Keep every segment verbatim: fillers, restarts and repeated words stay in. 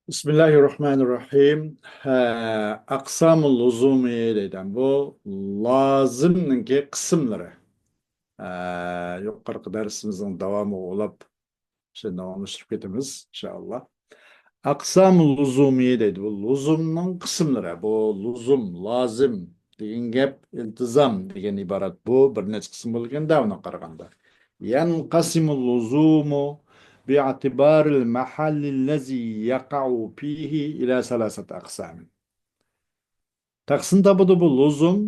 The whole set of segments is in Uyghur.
بىسمىللاھىررەھمانىررەھىم. ھە، ئەقسامۇل لۇزۇمى دەيدۇ. بۇ لازىمنىڭكى قىسىملىرى. ھە، يۇقىرىقى دەرسىمىزنىڭ داۋامىغا ئۇلاپ شۇ داۋاملاشتۇرۇپ كېتىمىز، ئىنشائاللا. ئەقسامۇل لۇزۇمى دەيدۇ. بۇ لۇزۇمنىڭ قىسىملىرى. بۇ لۇزۇم، لازىم دېگەن گەپ، ئىلتىزام دېگەن ئىبارەت. بۇ بىر نەچچە قىسىم بولغاندا، ئۇنىڭغا قارىغاندا. يەنقەسىمۇل لۇزۇمۇ بىئەتىبارىل مەھەللىللەزى يەقەئۇ فىھى ئىلە سەلاسەتى ئەقسامىن. تەقسىم تاپىدۇ بۇ لۇزۇم.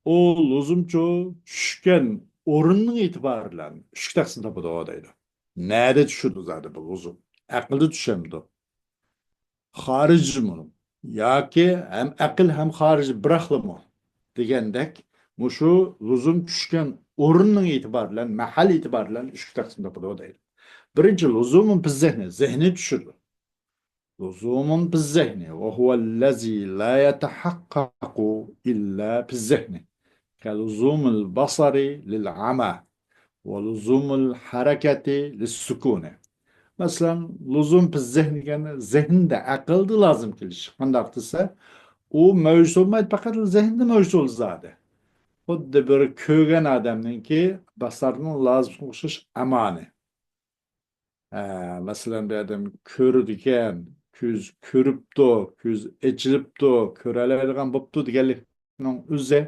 ئۇ لۇزۇمچۇ چۈشكەن ئورۇننىڭ ئېتىبارى بىلەن ئۈچكە تەقسىم تاپىدۇ دەيدۇ. نەدە چۈشىدۇ زادى بۇ لۇزۇم؟ ئەقىلدە چۈشەمدۇ؟ خارىجمۇ؟ ياكى ھەم ئەقىل، ھەم خارىج بىراقلىمۇ؟ دېگەندەك، مۇشۇ لۇزۇم چۈشكەن ئورۇننىڭ ئېتىبارى بىلەن، مەھەل ئېتىبارى بىلەن ئۈچكە تەقسىم تاپىدۇ دەيدۇ. بىرىنچى، لۇزۇمۇن پىز زېھنى، زېھنى چۈشىدۇ. لزوم بالذهن وهو الذي لا يتحقق إلا بالذهن كلزوم البصر للعمى ولزوم الحركة للسكون. مەسىلەن، لزوم بالذهن دېگەن زېھىندە، ئەقىلدە لازىم كېلىش. قانداق دېسە، ئۇ مەۋجۇت بولمايدۇ، پەقەت زېھىندە مەۋجۇت بولىدۇ زادى. خۇددى بىر كۆرگەن ئادەمنىڭكى بەسەرنىڭ لازىمغا ئوخشاش ئەمانى. ھە، مەسىلەن، بۇ ئادەم كۆرىدىكەن، كۆز كۆرۈپتۇ، كۆز ئېچىلىپتۇ، كۆرەلەيدىغان بوپتۇ دېگەنلىكنىڭ ئۆزى،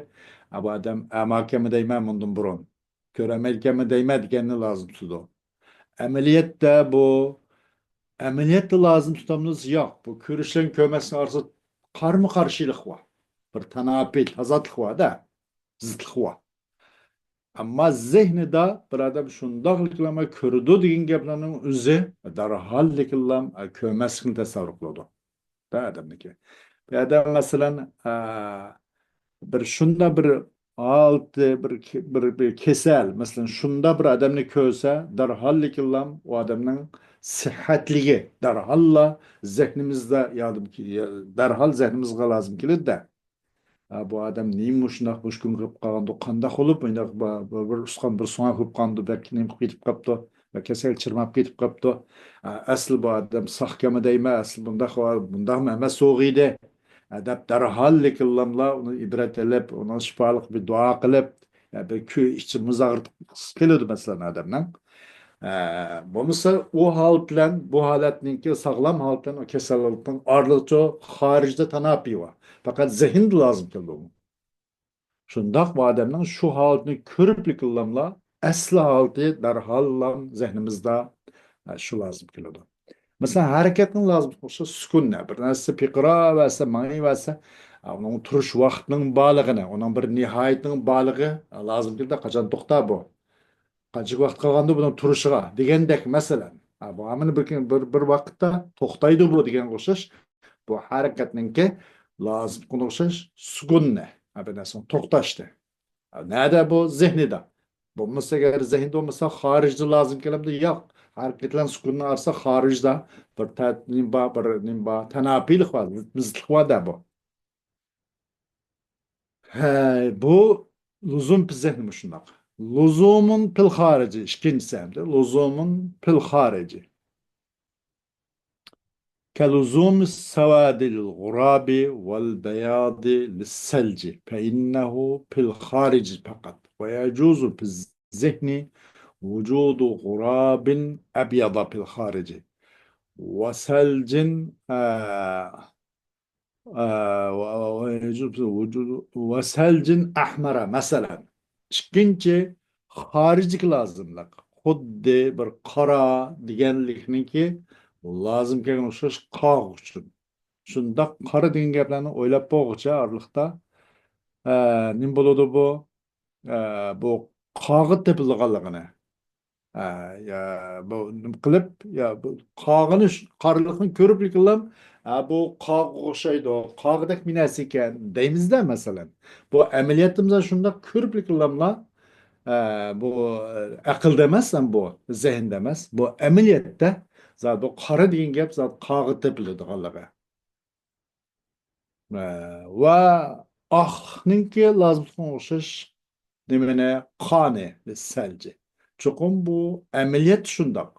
ھە، بۇ ئادەم ئەماكەنمۇ دەيمەن مۇندىن بۇرۇن، كۆرەلمەيدىكەنمۇ دەيمەن دېگەننى لازىم تۇتىدۇ. ئەمەلىيەتتە بۇ، ئەمەلىيەتتە لازىم تۇتامدۇ دېسە، ياق. بۇ كۆرۈش بىلەن كۆرمەسنىڭ ئارىسىدا قارىمۇ قارشىلىق بار. بىر تاناپى، تازاتلىق بار-دە، زىتلىق بار. ئەمما زېھنىدا بىر ئادەم شۇنداقلىكلارنى كۆرىدۇ دېگەن گەپلەرنىڭ ئۆزى دەرھاللىكلام كۆرمەسلىكنى تەسەۋۋۇر قىلىدۇ. بىر ئادەمنىڭكى. بۇ ئادەم، مەسىلەن، ئە، بىر شۇنداق بىر ھالىتى، بىر، بىر، بىر كېسەل، مەسىلەن، شۇنداق بىر ئادەمنى كۆرسە، دەرھاللىكلام ئۇ ئادەمنىڭ سىھھەتلىكى دەرھاللا زېھنىمىزدە ياردىم، دەرھال زېھنىمىزغا لازىم كېلىدۇ-دە. ئا، بۇ ئادەم نېمە مۇشۇنداق مۇشۇ كۈن قىلىپ قالغاندۇ، قانداق بولۇپ مۇنداق بىر، بىر، بىر ئۇسقان، بىر سۆڭەك بولۇپ قالغاندۇ، بەك نېمە قىلىپ كېتىپ قاپتۇ، بەك كېسەل چىرماپ كېتىپ قاپتۇ. ئا، ئەسلى بۇ ئادەم ساقكەنمۇ دەيمەن، ئەسلى بۇنداق، بۇنداقمۇ ئەمەس سوغىيدى، ئا، دەپ دەرھاللىكلاملا ئۇنى ئىبرەت ئېلىپ، ئۇنىڭ شىپالىق بىر دۇئا قىلىپ، يا بىر كۆ-، ئىچى مۇز ئاغرىتقۇسى كېلىدۇ، مەسىلەن، ئادەمنىڭ. ئە، بولمىسا ئۇ ھالەت بىلەن بۇ ھالەتنىڭكى ساغلام ھالەت بىلەن ئۇ كېسەللىكنىڭ ئارىلىقىچۇ خارىجدا تاناپى بار. پەقەت زېھىندا لازىم كېلىدۇ. شۇنداق بۇ ئادەمنىڭ شۇ ھالىتىنى كۆرۈپلىكىنلاملا ئەسلى ھالىتى دەرھاللام زېھنىمىزدا، ئە، شۇ لازىم كېلىدۇ. مەسىلەن، ھەرىكەتنىڭ لازىم ئوخشاش سۈكۈننى. بىر نەرسە پىقىراۋەرسە، ماڭىۋەرسە، ئۇنىڭ تۇرۇش ۋاقتىنىڭ بارلىقىنى، ئۇنىڭ بىر نىھايىتىنىڭ بارلىقى لازىم كېلىدۇ. قاچان توختار بۇ؟ قانچىلىك ۋاقىت قالغاندۇ بۇنىڭ تۇرۇشىغا دېگەندەك مەسىلەن. ھە، بۇ ھەممىنى بىر، بىر، بىر ۋاقىتتا توختايدۇ بۇ دېگەنگە ئوخشاش. بۇ ھەرىكەتنىڭكى لازىمغا ئوخشاش سۈكۈننى. ھە، بىر نەرسىنىڭ توختاشنى. ھە، نەدە بۇ؟ زېھنىدا. بولمىسا ئەگەر زېھىندا بولمىسا خارىجدا لازىم كېلەمدۇ؟ ياق. ھەرىكەت بىلەن سۈكۈننىڭ ئارىسىدا خارىجدا بىر تە-، نېمە بار، بىر نېمە بار، تاناپىيلىق بار، زىتلىق بار-دە بۇ. ھە، بۇ لۇزۇم پىل زېھنى مۇشۇنداق. لۇزۇمۇن پىل خارىجى، ئىككىنچىسى ئەمدى. لۇزۇمۇن پىل خارىجى. كلزوم السواد للغراب والبياض للثلج، فإنه في الخارج فقط، ويجوز في الذهن وجود غراب أبيض في الخارج وثلج، ئە، ئە، ۋە، ۋە، ۋە، ۋە سەلجىن ئەھمەرە، مەسىلەن. ئىككىنچى، خارىجدىكى لازىملىق. خۇددى بىر قارا دېگەنلىكنىڭكى لازىم كەلگەن ئوخشاش قاغا ئۈچۈن. شۇنداق قارا دېگەن گەپلەرنى ئويلاپ بولغۇچە ئارىلىقتا، ئە، نېمە بولىدۇ بۇ؟ ئە، بۇ قاغا تېپىلىدىغانلىقىنى. ئە، يا، بۇ نېمە قىلىپ، يا، بۇ قاغىنى، قارىلىقنى كۆرۈپلىكىنلام، ئە، بۇ قاغىغا ئوخشايدۇ، قاغىدەك بىر نەرسە ئىكەن دەيمىزدە، مەسىلەن. بۇ ئەمەلىيەتتە بىز شۇنداق كۆرۈپلىكىنلاملا، ئە، بۇ، ئە، ئەقىلدە ئەمەس، ھەم بۇ زېھىندە ئەمەس. بۇ ئەمەلىيەتتە زادى بۇ قارا دېگەن گەپ زادى قاغا تېپىلىدىغانلىقى. ئە، ۋە ئاقنىڭكى لازىملىقىغا ئوخشاش نېمىنى؟ قانى، سەلجى. چوقۇم بۇ ئەمەلىيەتتە شۇنداق.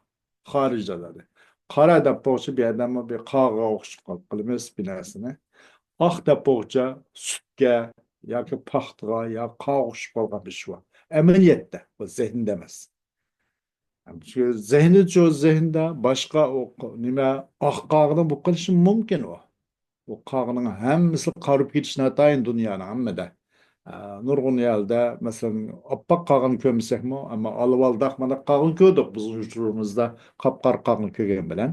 خارىجدا دېدى. قارا دەپ بولغۇچە بۇ يەردە بىر قاغا ئوخشىتىپ قالىمىز بىر نەرسىنى. ئاق دەپ بولغۇچە سۈتكە ياكى پاختىغا يا قاغا ئوخشىتىپ قالغان بىر شۇ ئەمەلىيەتتە، بۇ زېھىندا ئەمەس. شۇ زېھنىچۇ، زېھىندا باشقا ئۇ ق-، نېمە، ئاق قاغىنىڭ بولۇپ قېلىشى مۇمكىن ئۇ. ئۇ قاغىنىڭ ھەممىسى قارىپ كېتىشى ناتايىن دۇنيانىڭ ھەممىدە. ئە، نۇرغۇن يەردە، مەسىلەن، ئاپئاق قاغىنى كۆرمىسەكمۇ، ئەمما ئالۋالداق مانداق قاغىنى كۆردۇق بىزنىڭ يۇرتلىرىمىزدا قاپقارا قاغىنى كۆرگەن بىلەن.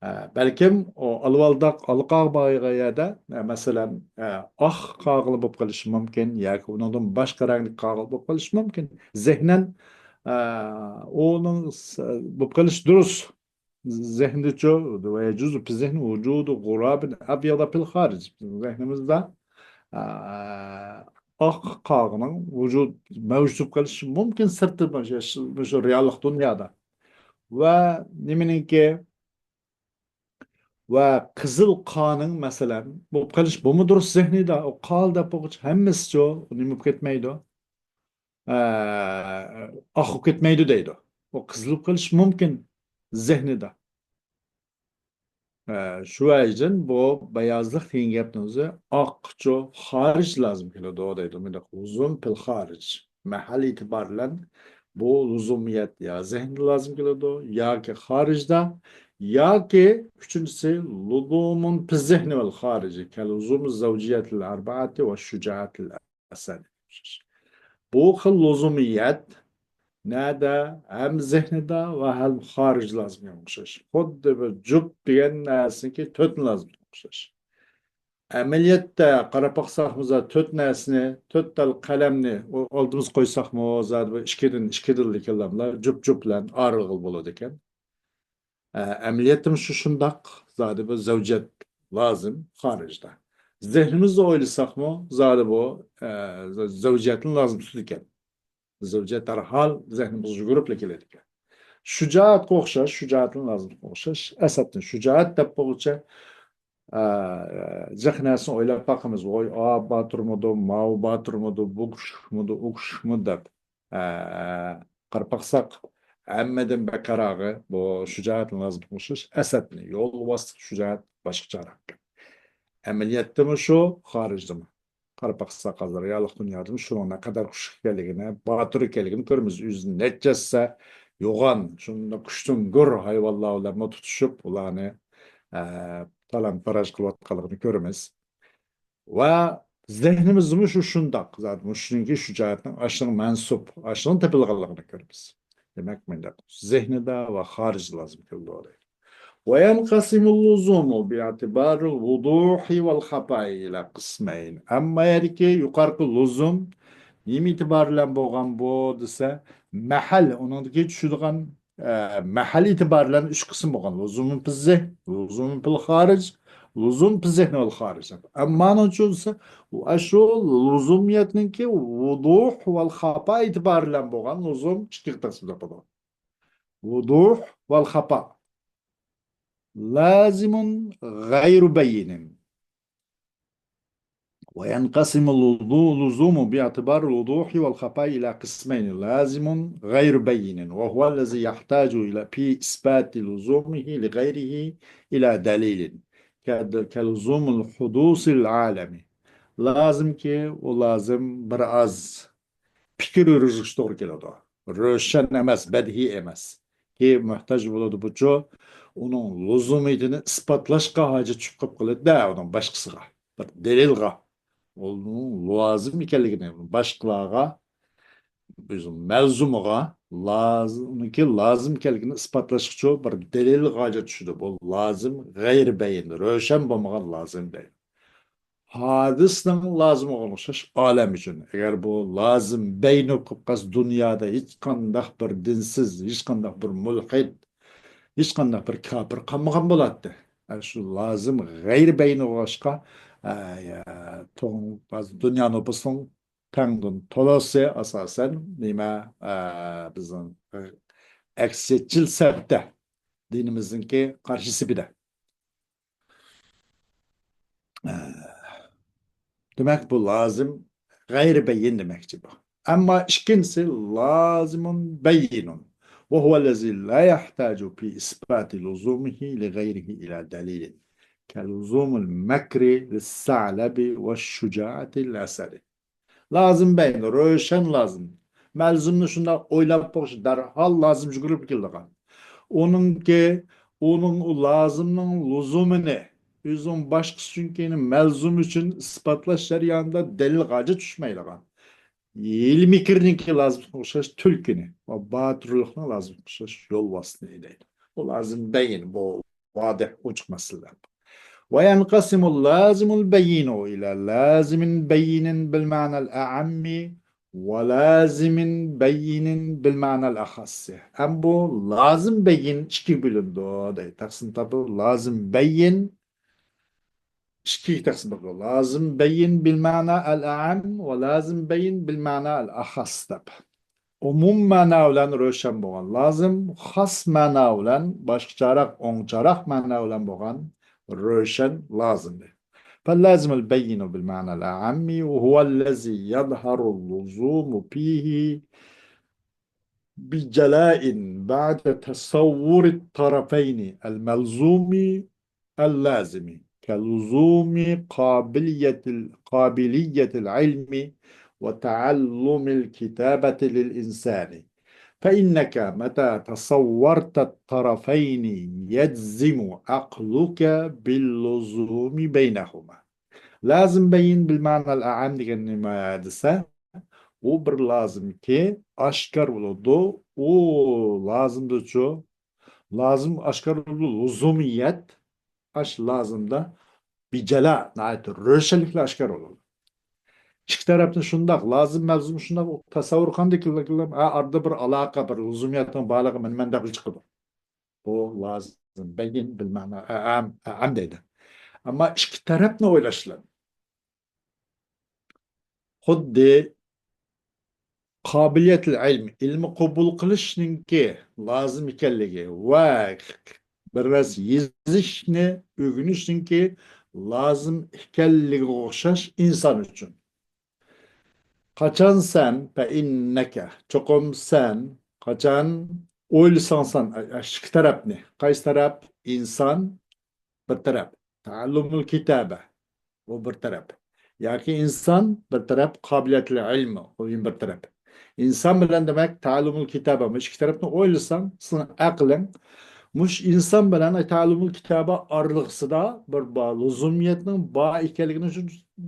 ئە، بەلكىم ئۇ ئالۋالداق ئالا قاغا بارغان يەردە، ئە، مەسىلەن، ئە، ئاق قاغىلى بولۇپ قېلىشى مۇمكىن ياكى ئۇنىڭدىن باشقا رەڭلىك قاغىلى بولۇپ قېلىشى مۇمكىن. زېھنەن، ئە، ئۇنىڭ س-، بولۇپ قېلىشى دۇرۇس. زېھنىدىچۇ، ويجوز في الذهن وجود غراب أبيض في الخارج. بىزنىڭ زېھنىمىزدە، ئە، ئاق قاغىنىڭ ۋۇجۇد، مەۋجۇت بولۇپ قېلىشى مۇمكىن سىرتتا، مۇشۇ، مۇشۇ رېئاللىق دۇنيادا. ۋە نېمىنىڭكى، ۋە قىزىل قانىڭ، مەسىلەن، بولۇپ قېلىش بۇمۇ دۇرۇس زېھنىدا. ئۇ قال دەپ بولغۇچە ھەممىسىچۇ نېمە بولۇپ كەتمەيدۇ؟ ئە، ئاق بولۇپ كەتمەيدۇ دەيدۇ. ئۇ قىزىل بولۇپ قېلىشى مۇمكىن زېھنىدا. ئە، شۇ ۋەجىدىن بۇ بەيازلىق دېگەن گەپنىڭ ئۆزى ئاقچۇ خارىج لازىم كېلىدۇ دەيدۇ. مۇنداق لۇزۇم پىل خارىج. مەھەل ئېتىبارى بىلەن بۇ لۇزۇمىيەت يا زېھنىدە لازىم كېلىدۇ، ياكى خارىجدا، ياكى ئۈچىنچىسى لۇزۇمۇن پىل زېھنى ۋەل خارىجى كەل لۇزۇم زەۋجىيەتىل ئەربائەتى ۋە شۇجائەتىل ئەسەد. بۇ خىل لۇزۇمىيەت نەدە؟ ھەم زېھنىدا ۋە ھەم خارىج لازىمغا ئوخشاش. خۇددى بىر جۈپ دېگەن نەرسىنىڭكى تۆتنى لازىمغا ئوخشاش. ئەمەلىيەتتە قاراپ باقساقمۇ، تۆت نەرسىنى، تۆت تال قەلەمنى ئالدىمىزغا قويساقمۇ، زادى بۇ ئىككىدىن، ئىككىدىنلا كېلەملا، جۈپ-جۈپ بىلەن ئايرىغىلى بولىدىكەن. ئە، ئەمەلىيەتتىمۇ شۇ شۇنداق، زادى بۇ زەۋجىيەت لازىم خارىجدا. زېھنىمىزدا ئويلىساقمۇ، زادى بۇ، ئە، زەۋجىيەتنى لازىم تۇتىدىكەن. زەۋجىيەت دەرھال زېھنىمىزغا يۈگۈرۈپلا كېلىدىكەن. شۇجائەتكە ئوخشاش، شۇجائەتنى لازىمغا ئوخشاش، ئەسەدنى شۇجائەت دەپ بولغۇچە، ئە، جىق نەرسىنى ئويلاپ باقىمىز. ۋوي، ئا باتۇرمىدۇ، ماۋۇ باتۇرمىدۇ، بۇ كۈچلۈكمىدۇ، ئۇ كۈچلۈكمىدۇ دەپ. ئە، قاراپ باقساق، ھەممىدىن بەكراغى بۇ شۇجائەتنى لازىم قوشۇش، ئەسەدنى، يولۋاسلىق، شۇجائەت باشقىچە ئەمەلىيەتتىمۇ شۇ، خارىجدىمۇ. قاراپ باقساق، ھازىر رېئاللىق دۇنيادىمۇ شۇنىڭ نەقەدەر كۈچلۈك ئىكەنلىكىنى، باتۇر ئىكەنلىكىنى كۆرىمىز. ئۆزىنى نەچچە ھەسسە يوغان، شۇنداق كۈچتۈڭگۈر ھايۋانلار بىلەنمۇ تۇتۇشۇپ، ئۇلارنى، ئە، تالان-تاراج قىلىۋاتقانلىقىنى كۆرىمىز. ۋە زېھنىمىزمۇ شۇ شۇنداق. زادى مۇشۇنىڭكى شۇجائەتنىڭ ئاشۇنىڭ مەنسۇپ، ئاشۇنىڭ تېپىلغانلىقىنى كۆرىمىز. دېمەك، مۇنداق زېھنىدا ۋە خارىجدا لازىم كېلىدۇ دەيدۇ. وينقسم اللزوم باعتبار الوضوح والخفاء إلى قسمين. ئەمما يەردىكى يۇقىرىقى لۇزۇم نېمە ئېتىبار بىلەن بولغان بۇ دېسە، مەھەل، ئۇنىڭدىكى چۈشىدىغان ئە، مەھەل ئېتىبارى بىلەن ئۈچ قىسىم بولغان. لزوم في الذهن، لزوم في الخارج، لزوم في الذهن والخارج. ئەمما نېمە ئۈچۈن دېسە، ئاشۇ لزومىيەتنىڭكى ۋۇدۇھ ۋەل خەپا ئېتىبارى بىلەن بولغان لزوم ئىككىگە تەقسىم تاپىدۇ. ۋۇدۇھ ۋەل خەپا. لازم غير بين. وينقسم اللزوم باعتبار الوضوح والخفاء إلى قسمين، لازم غير بين، وهو الذي يحتاج إلى، في إثبات لزومه لغيره، إلى دليل، كد-، كلزوم الحدوث العالمي. لازىمكى، ئۇ لازىم بىر ئاز پىكىر يۈرگۈزۈش توغرا كېلىدۇ. روشەن ئەمەس، بەدىھىي ئەمەس. كى موھتاج بولىدۇ بۇچۇ، ئۇنىڭ لۇزۇمىيىتىنى ئىسپاتلاشقا ھاجەت چۈشۈپ قېلىپ قالىدۇ-دە، ئۇنىڭ باشقىسىغا. بىر دەلىلغا. ئۇنىڭ لازىم ئىكەنلىكىنى باشقىلارغا، ئۆزى مەلزۇمىغا، لازىم، ئۇنىڭكى لازىم ئىكەنلىكىنى ئىسپاتلاشقىچۇ بىر دەلىلغا ھاجەت چۈشىدۇ. بۇ لازىم غەيرىي بەيىن، روشەن بولمىغان لازىم دەيدۇ. ھادىسنىڭ لازىمىغا ئوخشاش ئالەم ئۈچۈن. ئەگەر بۇ لازىم بەينى بولۇپ قالسا، دۇنيادا ھېچقانداق بىر دىنسىز، ھېچقانداق بىر مۇلھىد، ھېچقانداق بىر كاپىر قالمىغان بولاتتى. ئەنە شۇ لازىم غەيرىي بەينىگە ئوخشاشقا، ئە، يا، توڭ-، دۇنيا نوپۇسىنىڭ تەڭدىن تولىسى ئاساسەن نېمە، ئە، بىزنىڭ ئەكسىچىل سەپتە دىنىمىزنىڭكى قارشى سېپىدە. دېمەك، بۇ لازىم غەيرىي بەيىن دېمەكچى بۇ. ئەمما ئىككىنچىسى لازىمۇن بەيىنۇن. وهو الذي لا يحتاج في إثبات لزومه لغيره إلى دليل، كلزوم المكر للثعلب والشجاعة للأسد. لازىم بەيىن، روشەن لازىم. مەلزۇمنى شۇنداق ئويلاپ بېقىش، دەرھال لازىم يۈگۈرۈپ كېلىدىغان. ئۇنىڭكى، ئۇنىڭ، ئۇ لازىمنىڭ لۇزۇمىنى ئۆزىنىڭ باشقىسى ئۈچۈن، كېيىن مەلزۇم ئۈچۈن ئىسپاتلاش جەريانىدا دەلىلگە ھاجەت چۈشمەيدىغان. ھىيلە-مىكىرنىڭكى لازىمغا ئوخشاش تۈلكىنى ۋە باتۇرلۇقنىڭ لازىمغا ئوخشاش يول ۋاسىتىنى ھەيدەيدۇ. بۇ لازىم بەيىن، بۇ ۋادىھ، ئوچۇق مەسىلە. وينقسم اللازم البين إلى لازم بين بالمعنى الأعم ولازم بين بالمعنى الأخص. ھەم بۇ لازىم بەيىن ئىككىگە بۆلۈنىدۇ، دەيدۇ. تەقسىم تاپىدۇ. لازىم بەيىن ئىككىگە تەقسىم قىلىدۇ. لازىم بەيىن بالمعنى الأعم ولازم بين بالمعنى الأخص دەپ. ئومۇم مەنا بىلەن روشەن بولغان لازىم، خاس مەنا بىلەن، باشقىچاراق، ئوڭچاراق مەنا بىلەن بولغان روشەن لازىم. فاللازم البين بالمعنى الأعم وهو الذي يظهر اللزوم فيه بجلاء بعد تصور الطرفين الملزوم اللازم كلزوم قابلية ال-، قابلية العلم وتعلم الكتابة للإنسان، فإنك متى تصورت الطرفين يجزم عقلك باللزوم بينهما. لازىم بەيىن بالمعنى الأعم دېگەن نېمە دېسە، ئۇ بىر لازىمكى ئاشكار بولىدۇ. ئۇ لازىمدىچۇ، لازىم ئاشكار بولىدۇ، لۇزۇمىيەت، ئاش لازىمدا بىجالا، ناھايىتى روشەنلىكلا ئاشكار بولىدۇ. ئىككى تەرەپنى شۇنداق، لازىم، مەلزۇم شۇنداق تەسەۋۋۇر قىلغاندىكىن، ھە، ئارىدا بىر ئالاقە، بىر لۇزۇمىيەتنىڭ بارلىقى مەنمەن دەپ چىقىدۇ. بۇ لازىم بەيىن بالمعنى الأعم، الأعم دەيدۇ. ئەمما ئىككى تەرەپنى ئويلاش بىلەن. خۇددى قابىلىيەتىل ئىلم، ئىلمى قوبۇل قىلىشنىڭكى لازىم ئىكەنلىكى ۋە بىر نەرسە يېزىشنى ئۆگىنىشنىڭكى لازىم ئىكەنلىكىگە ئوخشاش ئىنسان ئۈچۈن. قاچان سەن، فإنك، چوقۇم سەن، قاچان ئويلىساڭ سەن، ئىككى تەرەپنى، قايسى تەرەپ؟ ئىنسان بىر تەرەپ، تەئەللۇمۇل كىتابە، بۇ بىر تەرەپ. ياكى ئىنسان بىر تەرەپ، قابىلىيەتلىك ئىلمى، بۇ يەنە بىر تەرەپ. ئىنسان بىلەن دېمەك، تەئەللۇمۇل كىتابە، مۇشۇ ئىككى تەرەپنى ئويلىساڭ، سېنىڭ ئەقلىڭ مۇشۇ ئىنسان بىلەن تەئەللۇمۇل كىتابە ئارىلىقسىدا بىر بار، لۇزۇمىيەتنىڭ بار ئىكەنلىكىنى شۇ،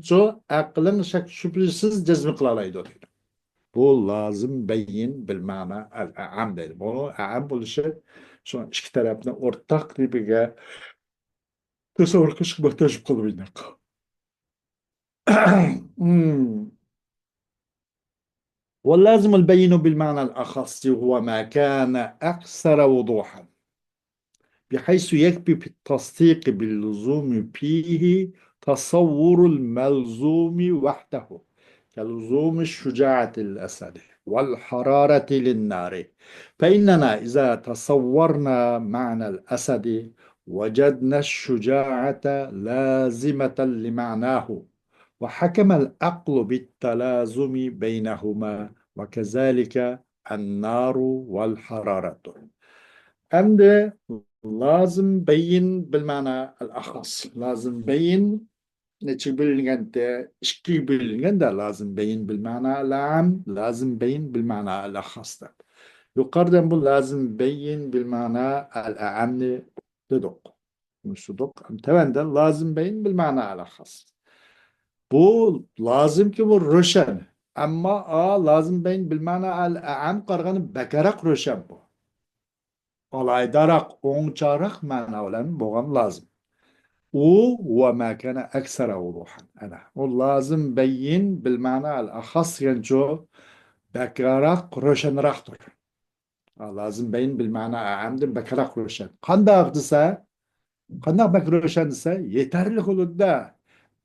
شۇ ئەقلىڭ شەك شۈبھىسىز جەزم قىلالايدۇ دەيدۇ. بۇ لازىم بەيىن بىل مەنا ئەل ئەئەم دەيدۇ. بۇنىڭ ئەئەم بولۇشى شۇ ئىككى تەرەپنى ئورتاق تىپىگە تەسەۋۋۇر قىلىشقا موھتاج بولۇپ قالىدۇ. واللازم البين بالمعنى الأخص هو ما كان أكثر وضوحا، بحيث يكفي في التصديق باللزوم فيه تصور الملزوم وحده، كلزوم الشجاعة للأسد والحرارة للنار. فإننا إذا تصورنا معنى الأسد وجدنا الشجاعة لازمة لمعناه، وحكم العقل بالتلازم بينهما، وكذلك النار والحرارة. ئەمدى لازىم بەيىن بىل مەنا ئەل ئەخەس. لازىم بەيىن نەچچىگە بۆلۈنگەنتى؟ ئىككىگە بۆلۈنگەندە، لازىم بەيىن بىل مەنا ئەل ئەئەم، لازىم بەيىن بىل مەنا ئەل ئەخەس دەپ. يۇقىرىدا بۇ لازىم بەيىن بىل مەنا ئەل ئەئەمنى دېدۇق. تونۇشتۇردۇق. تۆۋەندە لازىم بەيىن بىل مەنا ئەل ئەخەس. بۇ لازىمكى بۇ روشەن. ئەمما ئا لازىم بەيىن بىل مەنا ئەل ئەئەم قارىغاندا بەكرەك روشەن بۇ. ئالاھىدىراق، ئوڭچاراق مەنا بىلەن بولغان لازىم. ئۇ ۋە مەكەنە ئەكسەرە ۋۇزۇھەن. ئەنە، ئۇ لازىم بەيىن بىل مەنا ئەل ئەخەس دېگەنچۇ بەكرەك، روشەنراقتۇر. ئا، لازىم بەيىن بىل مەنا ئەئەمدىن بەكرەك روشەن. قانداق دېسە، قانداق بەك روشەن دېسە، يېتەرلىك بولىدۇ-دە.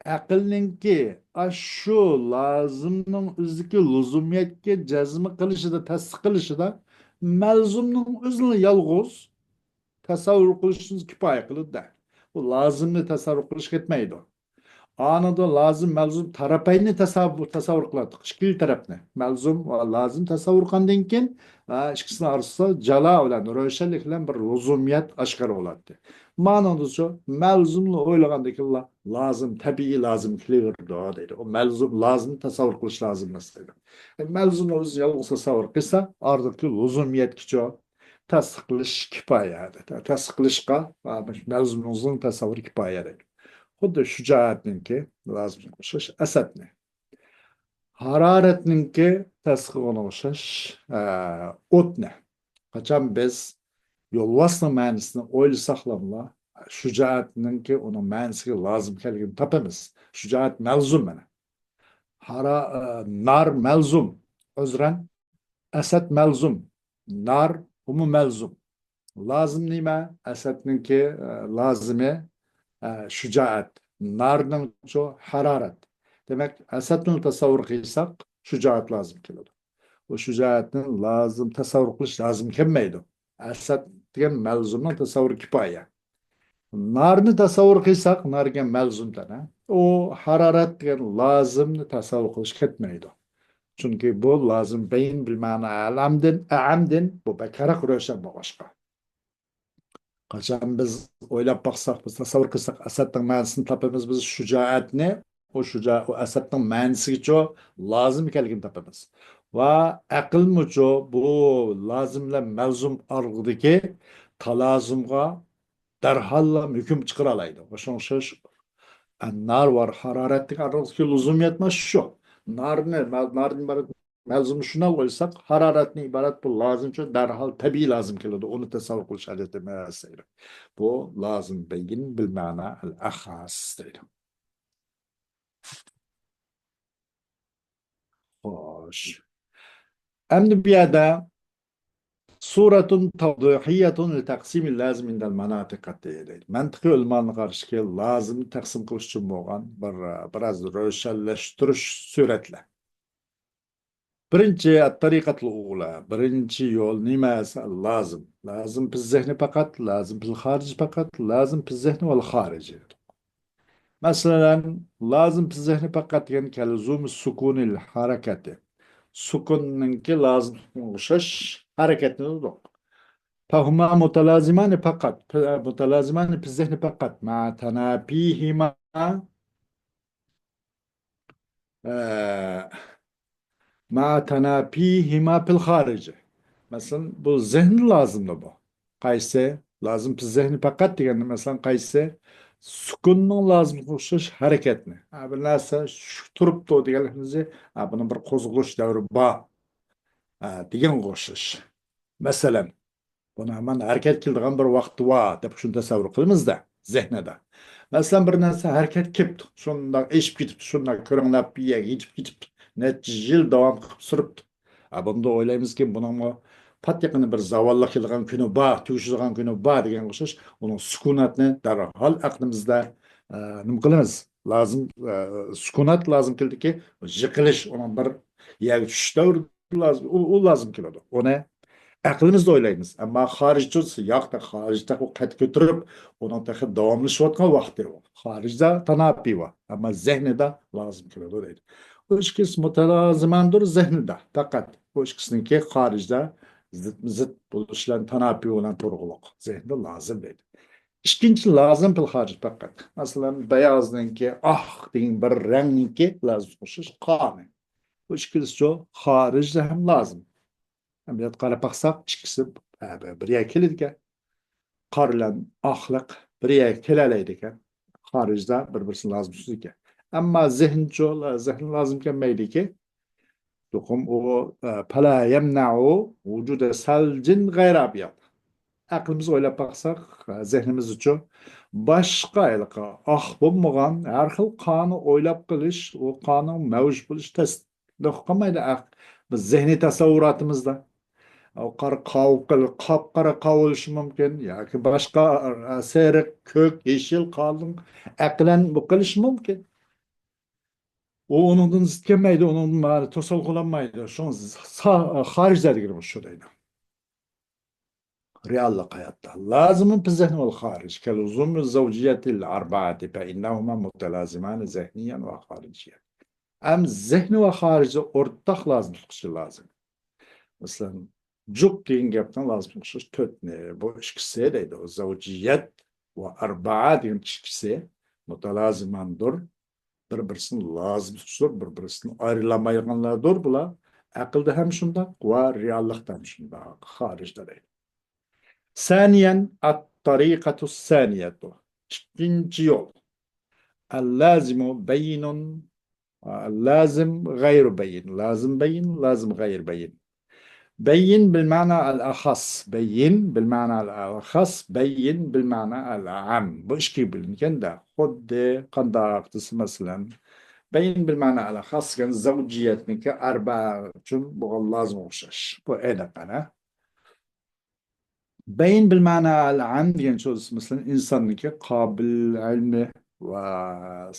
ئەقىلنىڭكى ئاشۇ لازىمنىڭ ئۆزىدىكى لۇزۇمىيەتكە جەزم قىلىشىدا، تەستىق قىلىشىدا مەلزۇمنىڭ ئۆزىنى يالغۇز تەسەۋۋۇر قىلىشىمىز كۇپايە قىلىدۇ-دە. بۇ لازىمنى تەسەۋۋۇر قىلىش كەتمەيدۇ. ئانىڭدا لازىم، مەلزۇم تەرەپەينى تەسەۋۋۇر، تەسەۋۋۇر قىلاتتۇق. ئىككىلا تەرەپنى. مەلزۇم ۋە لازىم تەسەۋۋۇر قىلغاندىن كېيىن، ئە، ئىككىسىنىڭ ئارىسىدا جالا بىلەن، روشەنلىك بىلەن بىر لۇزۇمىيەت ئاشكارا بولاتتى. مانىڭدىچۇ، مەلزۇمنى ئويلىغاندىكىنلا لازىم، تەبىئىي لازىم كېلىۋېرىدۇ دەيدۇ. ئۇ مەلزۇم، لازىمنى تەسەۋۋۇر قىلىش لازىم ئەمەس دەيدۇ. ئە، مەلزۇمنى ئۆزى يالغۇز تەسەۋۋۇر قىلسا، ئارىدىكى لۇزۇمىيەتكىچۇ تەستىقلىش كىپايە دەيدۇ. تەستىقلىشقا، ئە، مەلزۇمنىڭ تەسەۋۋۇرى كىپايە دەيدۇ. خۇددى شۇجائەتنىڭكى لازىمغا ئوخشاش ئەسەدنى. ھارارەتنىڭكى تەستىقىغا ئوخشاش، ئە، ئوتنى. قاچان بىز يولۋاسنىڭ مەنىسىنى ئويلىساقلاملا، شۇجائەتنىڭكى ئۇنىڭ مەنىسىگە لازىم ئىكەنلىكىنى تاپىمىز. شۇجائەت مەلزۇم مانا. ھارا-، ئە، نار مەلزۇم. ئۆزرەن، ئەسەد مەلزۇم. نار ئۇمۇ مەلزۇم. لازىم نېمە؟ ئەسەدنىڭكى، ئە، لازىمى، ئە، شۇجائەت. نارنىڭچۇ ھارارەت. دېمەك، ئەسەدنى تەسەۋۋۇر قىلساق، شۇجائەت لازىم كېلىدۇ. بۇ شۇجائەتنى لازىم تەسەۋۋۇر قىلىش لازىم كەلمەيدۇ. ئەسەد دېگەن مەلزۇمنىڭ تەسەۋۋۇرى كىپايە. نارنى تەسەۋۋۇر قىلساق، نار دېگەن مەلزۇم تەنە. ئۇ ھارارەت دېگەن لازىمنى تەسەۋۋۇر قىلىش كەتمەيدۇ. چۈنكى بۇ لازىم بەين بىل مەنا ئەلەمدىن، ئەمدىن، بۇ بەكرەك روشەن بولغاچقا. قاچان بىز ئويلاپ باقساق، بىز تەسەۋۋۇر قىلساق، ئەسەدنىڭ مەنىسىنى تاپىمىز بىز شۇجائەتنى، ئۇ شۇجا-، ئۇ ئەسەدنىڭ مەنىسىگىچۇ لازىم ئىكەنلىكىنى تاپىمىز. ۋە ئەقىلمۇچۇ بۇ لازىم بىلەن مەلزۇم ئارىلىقىدىكى تالازۇمغا دەرھاللا ھۆكۈم چىقىرالايدۇ. شۇڭا ئوخشاش، نار ۋە ھارارەتتىكى ئارىلىقتىكى لۇزۇمىيەت مانا شۇ. نارنى، مە-، ناردىن ئىبارەت مەلزۇمنى شۇنى ئالغا ئويلىساق، ھارارەتتىن ئىبارەت بۇ لازىمچۇ دەرھال تەبىئىي لازىم كېلىدۇ. ئۇنى تەسەۋۋۇر قىلىش ھاجەت ئەمەس دەيدۇ. بۇ لازىم بەين بىل مەنا ئەل ئەخەس دەيدۇ. خوش. ئەمدى بۇ يەردە سورەتۇن تەۋدىھىيەتۇن لى تەقسىمى لازىم ئىندەل مەناتىق دەيدۇ. مەنتىقىي ئۆلىمانىڭ قارىشىكى لازىمنى تەقسىم قىلىش ئۈچۈن بولغان بىر، بىراز روشەنلەشتۈرۈش سۈرەتلەر. بىرىنچى، ئەت-تەرىقەتۇل ئۇلى. بىرىنچى يول نېمە؟ لازىم. لازىم پىز زېھنى پەقەت، لازىم پىل خارىجى پەقەت، لازىم پىز زېھنى ۋەل خارىجى. مەسىلەن، لازىم پىز زېھنى پەقەت دېگەن كەلزۇمى سۇكۇنىل ھەرىكەتى. سۇكۇننىڭكى لازىم ئوخشاش ھەرىكەتنى دېدۇق. فەھۇما مۇتەلازىمانى پەقەت. مۇتەلازىمانى پىز زېھنى پەقەت. مە تەناپىھىما. ئە، مە تەناپىھىما پىل خارىجى. مەسىلەن، بۇ زېھنى لازىمدا بۇ. قايسى؟ لازىم پىز زېھنى پەقەت دېگەندە، مەسىلەن، قايسى؟ سۈكۈننىڭ لازىمغا ئوخشاش ھەرىكەتنى. ھە، بىر نەرسە شۇ تۇرۇپتۇ دېگەنلىكىمىزى، ھە، بۇنىڭ بىر قوزغىلىش دەۋرى بار. ھە، دېگەنگە ئوخشاش. مەسىلەن، بۇنى ھامان ھەرىكەت كېلىدىغان بىر ۋاقتى بار دەپ شۇنى تەسەۋۋۇر قىلىمىز-دە، زېھنىدە. مەسىلەن، بىر نەرسە ھەرىكەت كېلىپتۇ، شۇنداق ئېشىپ كېتىپتۇ، شۇنداق كۆرەڭلەپ بىر يەرگە يېتىپ كېتىپتۇ، نەچچە يىل داۋام قىلىپ تۇرۇپتۇ. ھە، بۇندا ئويلايمىزكى، بۇنىڭمۇ پات يېقىندا بىر زاۋاللىق كېلىدىغان كۈنى بار، تۈگىشىدىغان كۈنى بار دېگەنگە ئوخشاش، ئۇنىڭ سۈكۈناتنى دەرھال ئەقلىمىزدە، ئە، نېمە قىلىمىز؟ لازىم، ئە، سۈكۈنات لازىم كېلىدىكى، يىقىلىش، ئۇنىڭ بىر يەرگە چۈشۈش دەۋرى لازىم، ئۇ، ئۇ لازىم كېلىدۇ. ئۇنى ئەقلىمىزدە ئويلايمىز. ئەمما خارىجدا تۇرسا، ياق، خارىجدا تېخى قەد كۆتۈرۈپ، ئۇنىڭ تېخى داۋاملىشىۋاتقان ۋاقتى بار. خارىجدا تاناپى بار، ئەمما زېھنىدا لازىم كېلىدۇ دەيدۇ. بۇ ئىككىسى مۇتەلازىماندۇر زېھنىدە، پەقەت بۇ ئىككىسىنىڭكى خارىجدا زىتمۇ زىت بولۇش بىلەن تاناپى بىلەن تۇرغۇلۇق. زېھنىدە لازىم دەيدۇ. ئىككىنچى، لازىم پىل خارىج پەقەت. مەسىلەن، بەيازنىڭكى ئاق دېگەن بىر رەڭنىڭكى لازىم ئوخشاش قانى. بۇ ئىككىلىسىچۇ خارىجدا ھەم لازىم. ئەمەلىيەتتە قاراپ باقساق، ئىككىسى بىر يەرگە كېلىدىكەن. قارا بىلەن ئاقلىق بىر يەرگە كېلەلەيدىكەن. خارىجدا بىر-بىرسىنى لازىم تۇتىدىكەن. ئەمما زېھىنچۇ، زېھىن لازىم كەلمەيدىكى. چوقۇم ئۇ، ئە، پەلا يەمنەئۇ ۋۇجۇدە سەلجىن غەيرە ئەبيەد. ئەقلىمىزگە ئويلاپ باقساق، ئە، زېھنىمىزچۇ باشقا ھېلىقى ئاق بولمىغان ھەر خىل قانى ئويلاپ قېلىش، ئۇ قانىڭ مەۋجۇت بولۇشى تەس-، قالمايدۇ ئەق-، بىز زېھنىي تەسەۋۋۇراتىمىزدا. ئۇ قارا قاۋۇ قىل-، قاپقارا قاۋۇ بولۇشى مۇمكىن ياكى باشقا، ئە، سېرىق، كۆك، يېشىل، قالىن، ئەقلەن بولۇپ قېلىشى مۇمكىن. ئۇ ئۇنىڭدىن زىت كەلمەيدۇ، ئۇنىڭدىن مانا توسالغۇ بولالمايدۇ. شۇڭا سا-، خارىجدا دېگىنىمىز شۇ دەيدۇ. رېئاللىق ھاياتتا. لازم في الذهن والخارج كلزوم الزوجية الأربعة فإنهما متلازمان ذهنيا وخارجيا. ئەم زېھنى ۋە خارىجدا ئورتاق لازىم تۇتۇشى لازىم. مەسىلەن، جۇپ دېگەن گەپنىڭ لازىم تۇتۇشى تۆتنى، بۇ ئىككىسى دەيدۇ. زەۋجىيەت ۋە ئەربەئە دېگەن ئىككىسى مۇتەلازىماندۇر. بىر-بىرسىنى لازىم تۇتۇشتۇر، بىر-بىرسىنى ئايرىلالمايدىغانلاردۇر بۇلار. ئەقىلدە ھەم شۇنداق ۋە رېئاللىقتا ھەم شۇنداق. خارىجدا دەيدۇ. ثانيا، الطريقة الثانية. ئىككىنچى يول. اللازم بين، لازم غير بين. لازم بين، لازم غير بين. بين بالمعنى الأخص، بين بالمعنى الأخص، بين بالمعنى الأعم. بۇ ئىككىگە بۆلۈنگەندە، خۇددى قانداق دېسە، مەسىلەن، بين بالمعنى الأخص دېگەن زەۋجىيەتنىڭكى ئەربەئە ئۈچۈن بولغان لازىمغا ئوخشاش. بۇ ئېنىق ئەنە. بين بالمعنى العام دېگەن سۆز، مەسىلەن، ئىنساننىڭكى قابىل ئىلمى ۋە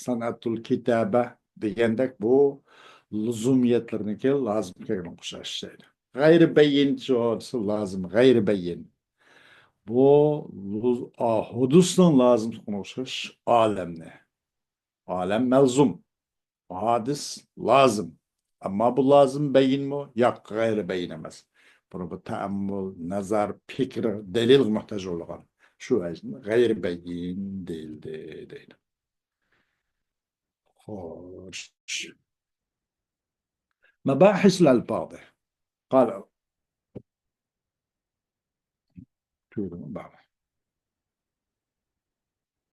سەنئەتۇل كىتابە دېگەندەك بۇ لۇزۇمىيەتلىرىنىڭكى لازىم كەلگەنگە ئوخشاش دەيدۇ. غەيرىي بەيين دېسە لازىم، غەيرىي بەيين. بۇ لۇز-، ئا، ھودۇسنىڭ لازىملىقىغا ئوخشاش ئالەمنى. ئالەم مەلزۇم. ھادىس لازىم. ئەمما بۇ لازىم بەيىنمۇ؟ ياق، غەيرىي بەيىن ئەمەس. بۇنى بۇ تەئەممۇل، نەزەر، پىكىر، دەلىلگە موھتاج بولغان. شۇ ۋەجىدىن غەيرىي بەيىن دېيىلدى، دەيدۇ. خوش. مەباھىسۇل ئەلفاز. قال.